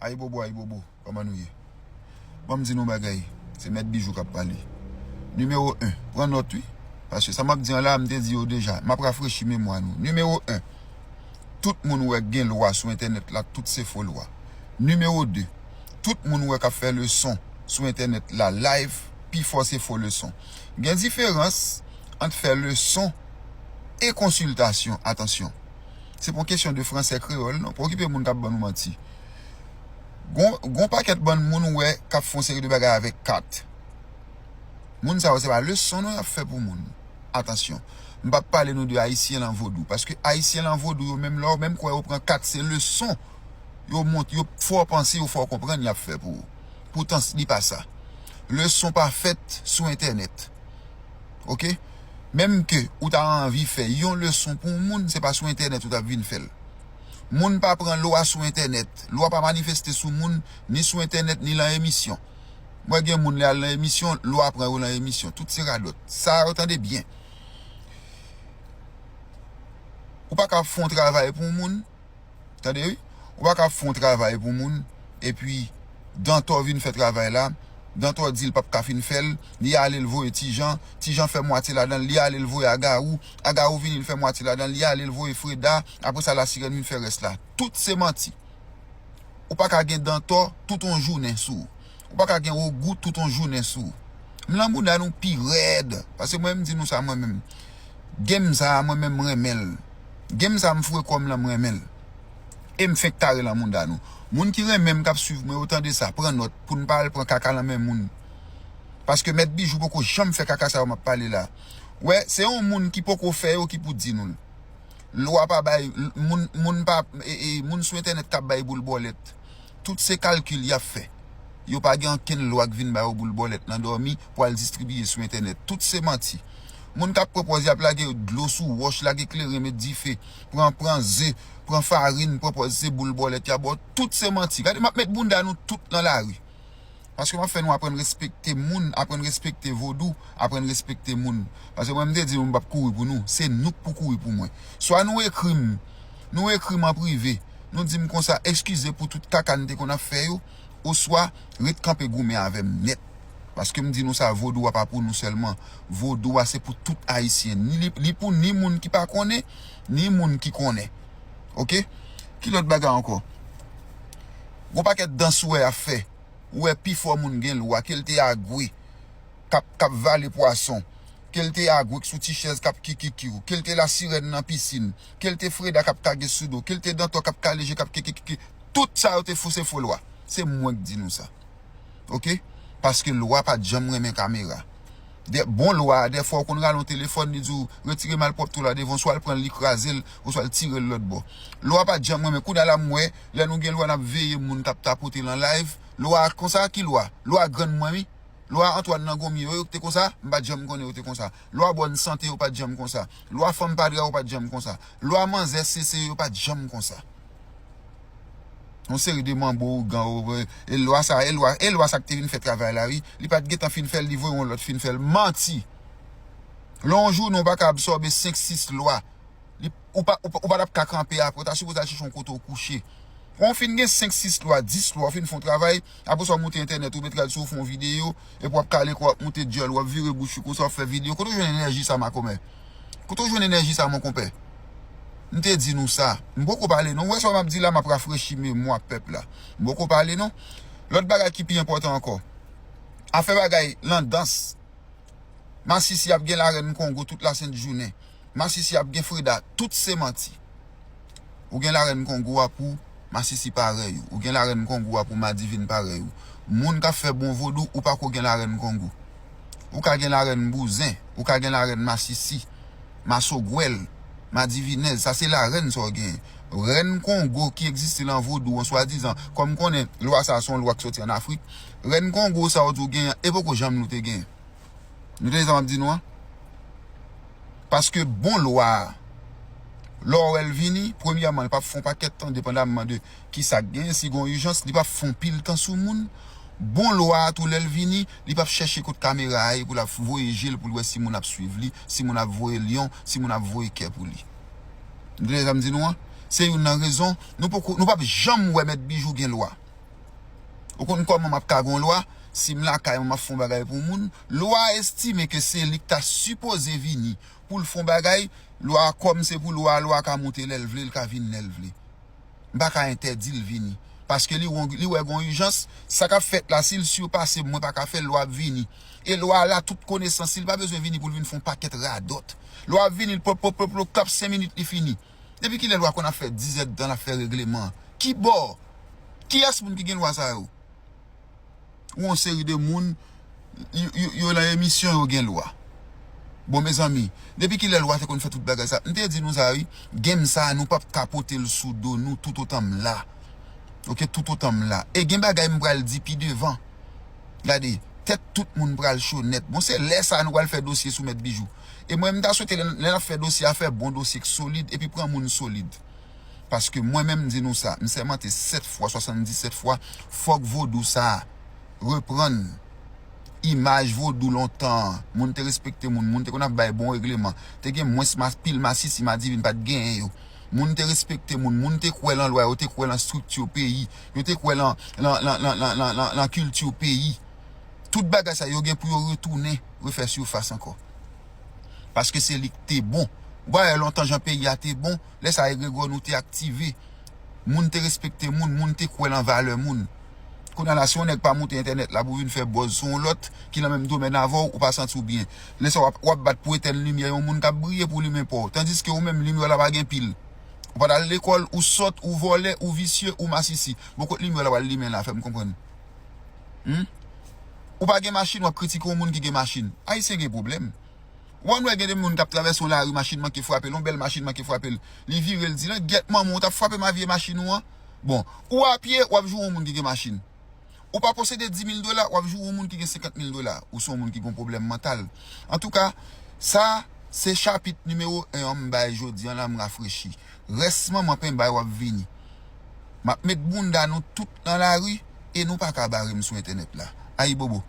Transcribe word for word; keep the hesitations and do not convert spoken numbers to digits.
Ayibobo, ayibobo, kòman nou ye? Ban m di nou bagay, se Mèt Bijou k ap pale. Nimewo en, pran nòt wi, paske sa m ap di an la, m te di yo deja, m ap rafrechi memwa nou. Nimewo en, tout moun ou wè k gen lwa sou entènèt la, tout se fo lwa. Nimewo de, tout moun ou wè k ap fè leson sou entènèt la, live, pifò se fo leson. Gen diferans ant fè leson e konsiltasyon, atansyon. Se pa yon kesyon de fransè kreyòl, non. Pa okipe moun k ap ban nou manti. Gon, gon pakèt bann moun ou wè k ap fè yon seri de bagay avèk kat. Moun sa yo, se pa leson non y ap fè pou moun. Atansyon. M p ap pale nou de Ayisyen lan vodou. Paske Ayisyen lan vodou, yo menm lè w menm kwè yo pran kat, se leson. Yo mont, yo fè w panse, yo fè w konprann y ap fè pou ou. Poutan, li pa sa. Leson pa fèt sou entènèt. Oke? Menm ke ou ta anvi fè yon leson pou yon moun, se pa sou entènèt ou t ap vin fè l. Moun pa pran lwa sou entènèt. Lwa pa manifeste sou moun, ni sou entènèt, ni lan emisyon. Mwen gen moun lè al lan emisyon, lwa pran yo lan emisyon. Tout se radòt. Sa yo tande byen. Ou pa ka fè yon travay pou yon moun, tande wi, ou pa ka fè yon travay pou moun, epi Dantò vin fè travay la, Dantò di l p ap ka fin fè l, li ale l voye Tijan, Tijan fè mwatye ladan l, li ale l voye Agawou, Agawou vini l fè mwatye ladan l, li ale l voye Freda, apre sa Lasirèn vin fè rès la. Tout se manti. Ou pa ka gen Dantò tout yon jounen sou ou. Ou pa ka gen Ogou tout yon jounen sou ou. M lan bounda nou pi rèd. Paske mwen menm m di nou sa mwen menm. Game sa a mwen menm m renmen l. Game sa a m foure kò m lan m renmen l. E m fenk kare lan bounda nou. Moun ki renmen m k ap swiv mwen yo tande sa, pran nòt pou n pa al pran kaka lan men moun. Paske Mèt Bijou poko janm fè kaka sa yo m ap pale la. Wè, se yon moun ki poko fè yo ki pou di nou l. Lwa pa bay, moun, moun pa, e, e, moun sou entènèt k ap bay boul bòlèt. Tout se kalkil y ap fè. Yo pa gen ankenn lwa k vin ba yo boul bòlèt nan dòmi pou al distribiye sou entènèt. Tout se manti. Moun k ap pran pòz y ap lage dlo sou wòch, lage kleren, met dife, pran, pran ze, pran farin, pran pòz se boul bòlèt y ap ba w. Tout se manti. Gade, m ap met bounda nou tout nan lari. Paske m ap fè nou aprann respekte moun, aprann respekte vodou, aprann respekte moun. Paske mwen m te di nou m p ap kouri pou nou, se nou k pou kouri pou mwen. Swa nou ekri m, nou ekri m an prive, nou di m konsa, eskize pou tout kaka n te konn ap fè yo, oswa ret kanpe goumen avè m nèt. Paske m di nou sa, vodou a pa pou nou sèlman. Vodou a se pou tout Ayisyen. Ni li, li pou ni moun ki pa konnen, ni moun ki konnen. Oke? Ki lòt bagay ankò? Gon pakèt dans ou wè y ap fè. Ou wè pifò moun gen lwa, ke l te Agwe, k ap, k ap vale pwason, ke l te Agwe k sou ti chèz k ap kikikiw, ke l te Lasirèn nan pisin, ke l te Freda k ap kage sou do, ke l te Dantò k ap kale je, k ap kikikiki. Tout sa yo te fo, se fo lwa. Se mwen k di nou sa. Oke? Paske lwa pa t janm renmen kamera. De, bon lwa a, dèfwa w konn rale yon telefòn, li di w, retire malpwòpte w la devan w, swa l pran l, li kraze l, oswa l tire l lòt bò. Lwa pa t janm renmen. Kounye a la m wè, lè nou gen lwa n ap veye moun k ap tapote lan live, lwa konsa ki lwa? Lwa grann mwen wi. Lwa Antwàn nan Gonmye yo, yo te konsa? M pa t janm konnen yo te konsa. Lwa Bòn Sante yo pa t janm konsa. Lwa Fanm Padra yo pa t janm konsa. Lwa Manzè Sese yo pa t janm konsa. Yon seri de manbo ougan, e lwa sa, e lwa, e lwa sa k te vin fè travay la, wi. Li pa t gentan fin fè l, li voye yon lòt fin fè l. Manti! Lè yon jounen w pa ka absòbe senk, sis lwa, li, ou pa, ou pa, ou pa t ap ka kanpe apre, w ta sipoze al chèche yon kote w kouche. Lè w fin gen senk, sis lwa, dis lwa, w fin fè yon travay, apre sa w moute entènèt, ou met rad sou, w fè yon videyo, epi w ap kale kò, w ap moute djòl, w ap vire bouch ou konsa, w ap fè videyo. Kote w jwenn enèji sa, makomè? Kote w jwenn enèji sa, mon konpè? M te di nou sa. M poko pale non. Ou wè sa m ap di la, m ap rafrechi memwa pèp la. M poko pale non. Lòt bagay ki pi enpòtan ankò. Afè bagay landans. Masisi ap gen larèn Kongo tout lasent jounen. Masisi ap gen Freda, tout se manti. Ou gen larèn Kongo a pou Masisi parèy ou. Ou gen larèn Kongo a pou Madivin parèy ou. Moun k ap fè bon vodou, ou pako gen larèn Kongo. Ou ka gen larèn Bouzen, ou ka gen larèn Masisi, Masogwèl, Madivinèz, sa se larèn sa w genyen. Rèn Kongo ki egziste lan vodou an swadizan, kòm m konnen lwa sa a se yon lwa k soti ann Afrik, rèn Kongo sa w di w genyen an, e poko janm nou te genyen. Nou tande sa m ap di nou an? Paske bon lwa a, lè w wè l vini, premyèman, li p ap fè yon pakèt tan, depandamman de kisa k genyen, si gon ijans, li p ap fè yon pil tan sou moun. Bon lwa a tou, lè l vini, li p ap chèche kot kamera a ye pou l ap voye je l pou l wè si moun ap swiv li, si moun ap voye lyon, si moun ap voye kè pou li. Nou tande sa m di nou an? Se youn nan rezon, nou poko, nou p ap janm wè Mèt Bijou gen lwa. Ou konn kòman m ap ka gen yon lwa? Si m lakay mwen, m ap fè yon bagay pou moun, lwa a estime ke se li k ta sipoze vini pou l fè yon bagay, lwa a, kòm se pou lwa a, lwa a ka monte lè l vle, l ka vin lè l vle. M pa ka entèdi l vini. Paske li wè, li wè gen yon ijans, sa k ap fèt la, si l sipase m, mwen pa ka fè l, lwa ap vini. E lwa a la, tout konesans li, li pa bezwen vini pou l vin fè yon pakèt radòt. Lwa ap vini, l pop, pop, pop, pop, klap, senk minit, li fini. Depi kilè lwa konn ap fè dizèdtan, l ap fè regleman? Ki bò? Kiyès moun ki gen lwa sa yo? Ou yon seri de moun, yo, yo, yo nan emisyon, yo gen lwa. Bon, mezanmi, depi kilè lwa te konn fè tout bagay sa? M te di nou sa, wi. Game sa, nou p ap ka pote l sou do nou toutotan m la. Oke, toutotan m la. E gen bagay m pral di pi devan. Gade, tèt tout moun pral cho nèt. Bon, se lè sa nou pral fè dosye sou Mèt Bijou. E mwen, m ta swete lè, lè n ap fè dosye a, fè bon dosye k solid, epi pran moun solid. Paske mwen menm, m di nou sa, m sèmante sèt fwa, swasanndisèt fwa, fòk vodou sa reprann imaj vodou lontan an. Moun te respekte moun, moun te konn ap bay bon regleman. Te gen mwens mas-, pil masisi, madivin pa t genyen yo. Moun te respekte moun, moun te kwè lan lwa, yo te kwè lan estrikti peyi, yo te kwè lan, lan, lan kilti peyi. Tout bagay sa yo gen pou yo retounen, refè sifas ankò. Paske se li k te bon. Ou pa wè lontan jan peyi a te bon, lè sa egregò nou te aktive. Moun te respekte moun, moun te kwè lan valè moun. Kounye a la, si yon nèg pa moute entènèt la pou vin fè buzz sou yon lòt ki lan menm domèn avè w, ou pa santi w byen. Lè sa w ap, w ap bat pou etèn limyè yon moun k ap briye pou limen pa w. Tandiske ou menm, limyè w la pa gen pil. Ou pa t al lekòl, ou sòt, ou vòlè, ou visye, ou masisi. Bon, kot limyè w la pral limen la, fè m konprann. Hmm? Ou pa gen machin, w ap kritike yon moun ki gen machin. Ayisyen gen pwoblèm. Ou konn wè gen de moun k ap travèse yon lari, machin manke frape l, yon bèl machin manke frape l. Li vire, l di, "Langyèt manman w, w t ap frape m a vye machin ou an." Bon, ou a pye, w ap joure yon moun ki gen machin. Ou pa posede dis mil dola, w ap joure yon moun ki gen senkant mil dola. Ou se yon moun ki gen pwoblèm mantal. Antouka, sa se chapit nimewo en an m bay jodi an la, m rafrechi. Rès manman penba yo ap vini. M ap met bounda nou tout nan lari e nou pa ka bare m sou entènèt la. Ayibobo.